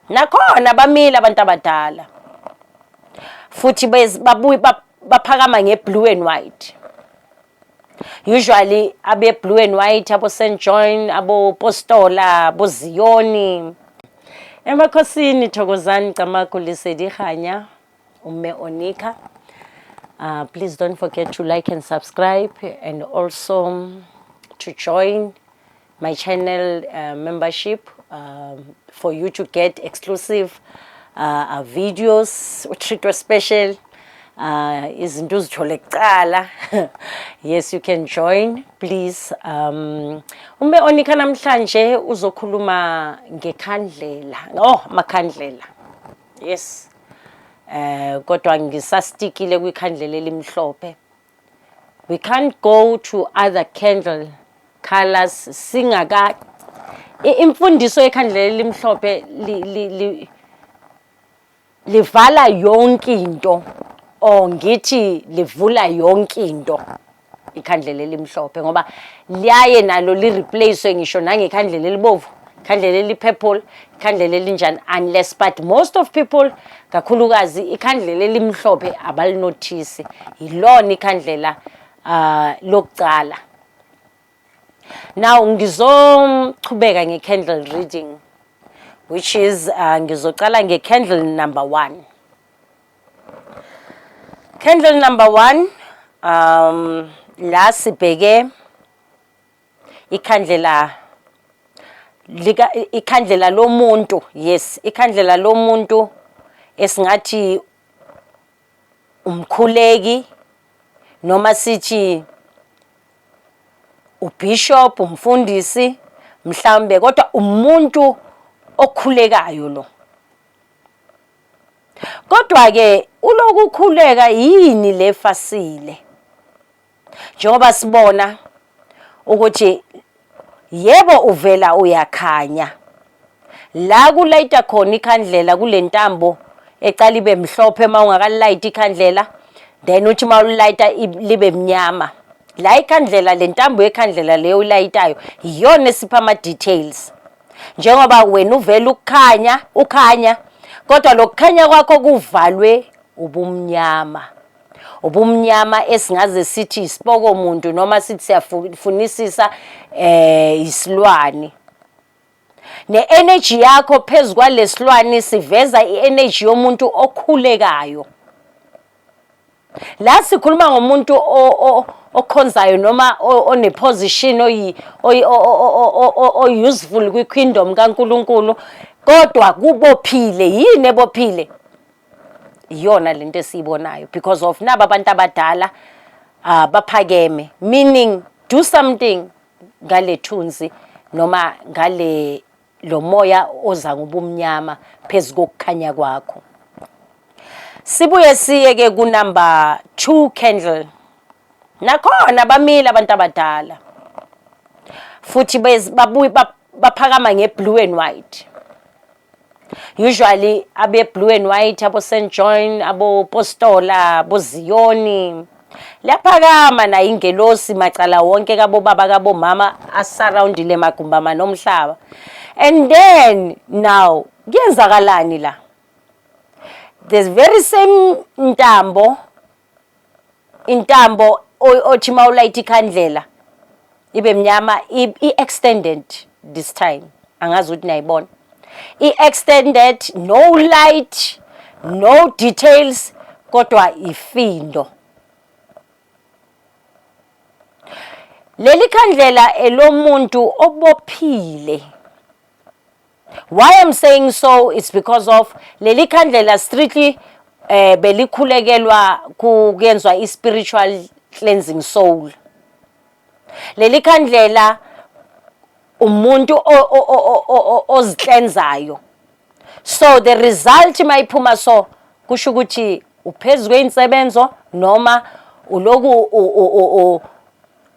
Nakhona bamile abantu abadala. Futhi babuye baphakama nge-blue and white. Usually abe blue and white, abo St John, abo Postola, abo Ziyoni. Emakhosini, thokozani, camagu, lesedi, kganya, umme Onika. Please don't forget to like and subscribe and also to join my channel membership for you to get exclusive videos, treat special, izinto uzithole kuqala. Yes, you can join, please. Umme Onika namhlanje uzokhuluma ngekhandlela, oh, amakhandlela, yes, kodwa ngisastikile kwikhandlela elimhlophe. We can't go to other candle colors singaka imfundiso yekhandlela elimhlophe livala yonke into, or ngithi livula yonke into ikhandlela elimhlophe, ngoba liyaye nalo li-replace ngisho nangekhandlela elibovu, ikhandlela eli-purple, ikhandlela elinjani, unless, but most of people, kakhulukazi ikhandlela elimhlophe abalinothisi. Yilona ikhandlela lokucala. Now ngizochubeka nge-candle reading, which is ngizocala nge-candle number 1. Candle number 1, la sibheke ikhandlela lika ikhandlela lomuntu, yes, ikhandlela lomuntu esingathi umkhuleki noma sithi ubishop, umfundisi mhlambe, kodwa umuntu okhulekayo lo. Kodwa ke ulokukhuleka yini lefasile, njengoba sibona ukuthi yebo uvela uyakhanya la kulayita khona ikhandlela kulentambo ecala ibe mhlophe uma ungakalayiti ikhandlela, then uthi uma ulayita libe mnyama la ikhandlela. Le ntambo yekhandlela leyo ulayitayo iyona esipha ama-details, njengoba wena uvela ukukhanya, ukhanya, kodwa lokukhanya kwakho kuvalwe ubumnyama, ubumnyama esingaze sithi isipoko muntu noma sithi siyafunisisa isilwane. Ne-energy yakho phezu kwalesilwane siveza i-energy yomuntu okhulekayo. La sikhuluma ngomuntu okhonzayo noma one-position oyi-useful kwi-kingdom kaNkulunkulu, kodwa kubophile. Yini ebophile? Iyona lento esiyibonayo, because of naba abantu abadala baphakeme, meaning do something ngale thunzi noma ngale lo moya oza ngobumnyama phezu kokukhanya kwakho. Sibuye siye ke ku number 2 candle. Nakhona bamile abantu abadala, futhi babuye baphakama nge-blue and white. Usually abe blue and white, abo St John, abo Postola, abo Ziyoni. Liyaphakama nayo ingelosi macala wonke kabo baba, kabo mama, asurroundile magumbama nomhlaba. And then now kuyenzakalani la? The very same ntambo, intambo othi mawulayitha ikhandlela ibe mnyama, i-extended this time. Angazi ukuthi niyayibona i-extended, no light, no details, kodwa ifindo. Leli khandlela elomuntu obophile. Why I'm saying so, it's because of leli khandlela strictly belikhulekelwa kuyenzwa i-spiritual cleansing soul. Leli khandlela umuntu oziklenzayo. So the result mayiphuma, so kusho ukuthi uphezu kweinsebenzo noma uloku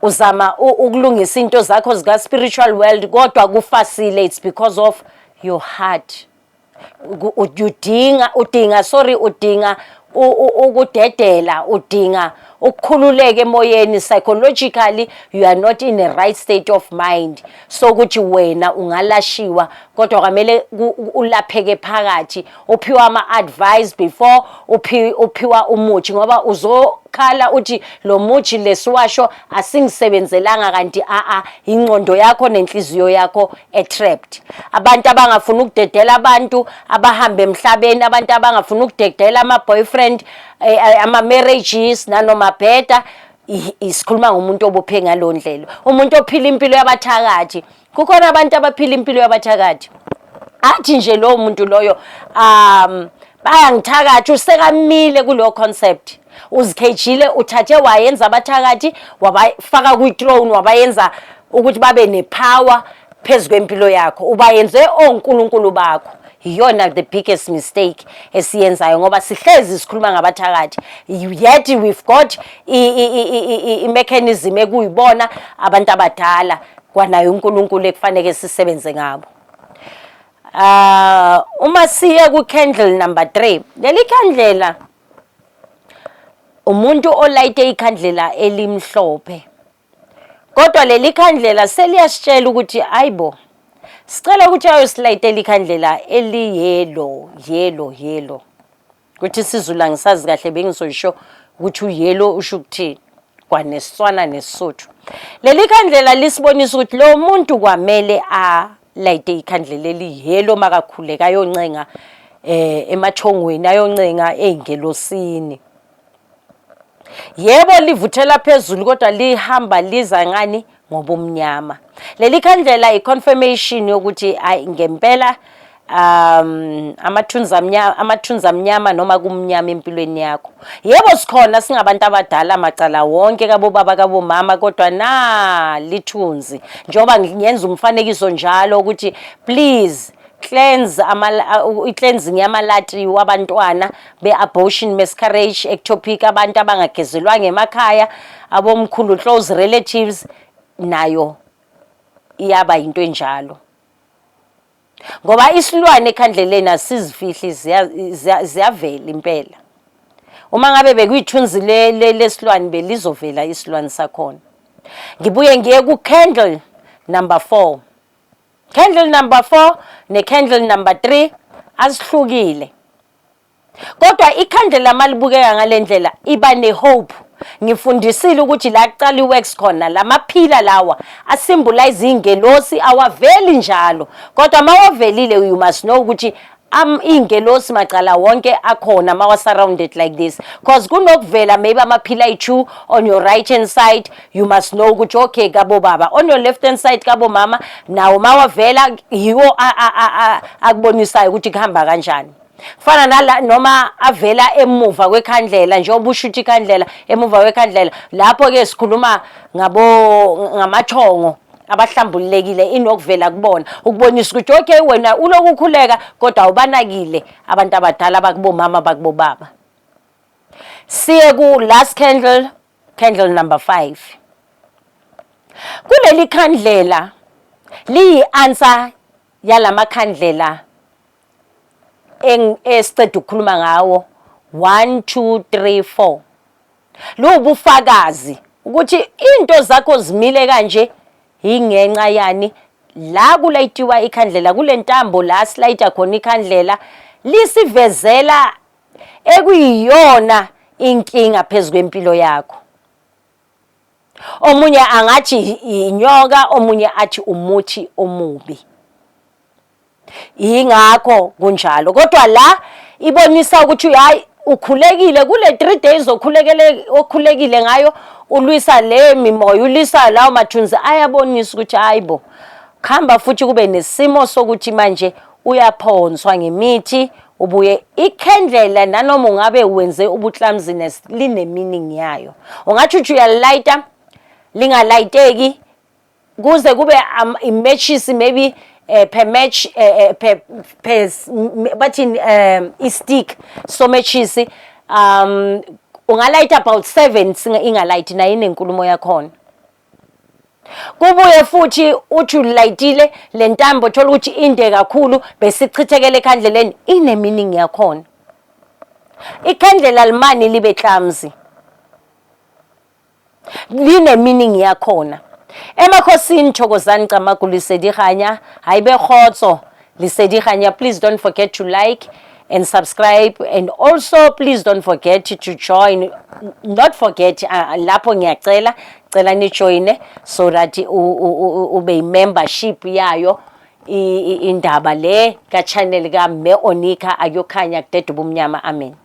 uzama ukulungisa into zakho zika spiritual world, kodwa kufasile. It's because of your heart. Udinga, udinga, sorry, udinga ukudedela, udinga Ukukhululeka emoyeni, psychologically you are not in a right state of mind, sokuthi wena ungalashiwa, kodwa kwamele ulapheke phakathi, uphiwa ama-advice before uphiwa umuthi, ngoba uzokhala uthi lo muthi lesiwasho asingisebenzelanga, kanti a-a, ingqondo yakho nenhliziyo yakho e-trapped. Abantu abangafuni ukudedela abantu abahambe emhlabeni, abantu abangafuni ukudedela ama-boyfriend, ama-marriages, nanoma bheda, isikhuluma ngomuntu obophe ngalo ndlela, umuntu ophila impilo yabathakathi. Kukhona abantu abaphila impilo yabathakathi, athi nje lowo muntu loyo bayangithakatha, usekamile kuleyo concept, uzikhejile, uthathe wayenza abathakathi, wabafaka kwi-throne, wabayenza ukuthi babe nepower phezu kwempilo yakho, ubayenze onkulunkulu bakho. Iyona the biggest mistake esiyenzayo, ngoba sihlezi sikhuluma ngabathakathi, yet we've got i-mechanism ekuyibona abantu abadala kwanayo uNkulunkulu ekufanele sisebenze ngabo. Uma siye ku candle number 3, leli khandlela, umuntu olayite ikhandlela elimhlophe, kodwa leli khandlela seliyasitshela ukuthi ayibo, sicela ukuthi ayosilayitela ikhandlela eli-yellow, yellow, yellow. Kuthi isiZulu angisazi kahle, bengizosho ukuthi u-yellow usho ukuthini kwaneSitswana neSotho. Leli khandlela lisibonisa ukuthi lo muntu kwamele alayite ikhandlela eli-yellow makakhuleka, ayoncenga emathongweni, ayoncenga ey'ngelosini. Yebo, livuthela phezulu, kodwa lihamba liza ngani? Ngobumnyama. Leli khandlela i-confirmation yokuthi ayi, ngempela amathunzi amnyama, amathunzi amnyama, noma kumnyama empilweni yakho. Yebo, sikhona singabantu abadala macala wonke, kabobaba, kabomama, kodwa na lithunzi, njengoba ngiyenza umfanekiso njalo ukuthi please cleanse ama i-cleansing yamalati wabantwana be-abortion, miscarriage, ectopic, abantu abangagezelwanga emakhaya, abomkhulu, close relatives, nayo iyaba into enjalo, ngoba isilwane ekhandleleni asizifihli, ziyavela impela. Uma ngabe bekuyithunzi lesilwane, belizovela isilwane sakhona. Ngibuye ngiye ku-candle number 4. Candle number 4 ne-candle number 3 azihlukile, kodwa ikhandlela malibukeka ngale ndlela iba ne-hope. Ngifundisile ukuthi la kuqala i-works khona, lamaphila lawa asymbolize iy'ngelosi, awaveli njalo, kodwa mawavelile you must know ukuthi iy'ngelosi macala wonke akhona mawa surrounded like this, 'cause kunokuvela maybe amaphila ayi-two on your right hand side, you must know ukuthi okay, kabobaba, on your left hand side kabomama, nawo mawavela yiwo akubonisayo ukuthi kuhamba kanjani. Kufana nala noma avela emuva kwekhandlela, njengoba usho ukuthi ikhandlela emuva kwekhandlela, lapho-ke sikhuluma ngabo ngamathongo abahlambululekile, inokuvela kubona ukubonisa ukuthi okay, wena uloku ukhuleka kodwa awubanakile abantu abadala bakubomama, bakubobaba. Siye ku last candle, candle number 5. Kuleli khandlela liyi-answer yalamakhandlela esiceda ukukhuluma ngawo 1 2 3 4. Luwubufakazi ukuthi into zakho zimile kanje ingenxa yani. La kulayitiwa ikhandlela kule ntambo, la silayita khona ikhandlela, lisivezela ekuyiyona inkinga phezu kwempilo yakho. Omunye angathi inyoka, omunye athi umuthi omubi, ingakho kunjalo. Kodwa la ibonisa ukuthi hayi, ukhulekile kule 3 days okhulekele, okhulekile ngayo, ulwisa le mimoya, ulwisa lawo mathunzi, ayabonisa ukuthi hayibo, khamba futhi kube nesimo sokuthi manje uyaphonswa ngemithi, ubuye ikhandlela. Nanoma ungabe wenze ubu-clumsiness, line meaning yayo. Ungathi uthi uyalayita, lingalayiteki kuze kube i-matches maybe per match, per bathini, i-stick so matches, ungalayita about 7, ingalayiti, nayo inenkulumo yakhona. Kubuye futhi uthi ulayitile le ntambo, thola ukuthi inde kakhulu, besichithekele ekhandleleni, ine-meaning yakhona. Ikhandlela limani libe clumsy. Line meaning yakhona. Emakhosini thokozani camagu lesedi kganya hayibe kgotso lesedi kganya. Please don't forget to like and subscribe, and also please don't forget to join. Not forget, lapho ngiyacela cela ni join so that ube membership yayo indaba le ka channel ka Mme Onika. Akuyokhanya kudede ubumnyama. Amen.